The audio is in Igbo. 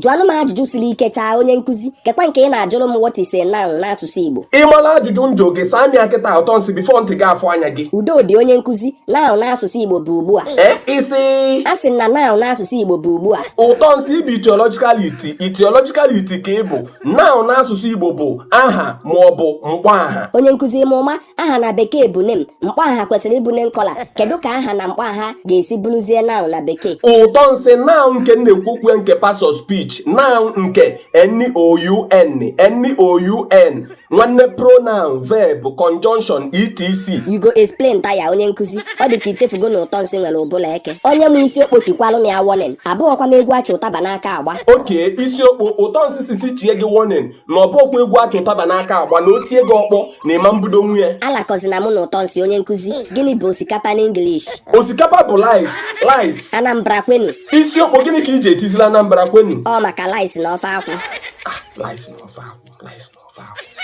Jụanụ m ajụjụ siri ike chaa, onye nkụzi. Kekwa nke ị na-ajụrụ m, what is a noun n'asụsụ Igbo? Ị mara ajụjụ njụ gị, saa m ya kịta, ụtọ nsị, before ntị gị afụ anya gị. Udo dị, onye nkụzi. Noun n'asụsụ Igbo bụ ugbu a. Ee, isi? A sị na noun n'asụsụ Igbo bụ ugbu a. Ụtọ nsị, ịbụ etiological iti, etiological iti ka ị bụ. Noun n'asụsụ Igbo bụ aha ma ọ bụ mkpọaha. Onye nkụzi, ime ụma, aha na bekee bụ name, mkpọaha kwesịrị ịbụ name caller. Kedu ka aha na mkpọaha ga-esi bụrụzie noun na bekee? Ụtọ nsị, noun nke m na-ekwu okwu ya nke parts of speech, noun nke noun, noun, nwanne, pronoun, verb, conjunction, etc. You go explain tire, onye nkụzi. Ọ dị ka ichefugo na ụtọ nsị nwere ụbụla eke. Onye mụ isi okpochikwalụ m ya warning. Abụọkwa m egwu achụ ụtaba n'aka agba. Oke isiokpo, ụtọ nsị sisi chie gị warning na ọ bụkwa egwu achụ ụtaba n'aka agba, na o tie gị ọkpọ na ịma mbudo nwunye. Alakọzina mụ na ụtọ nsị. Onye nkụzi, gịnị bụ osikapa n'English? Osikapa bụ rice, rice. Anambra kwenu! Isiokpo, gịnị ka iji etizila Anambra kwenu? Ọ maka lice na ofe akwụ. Ah, lice na ofe akwụ, lice na ofe akwụ.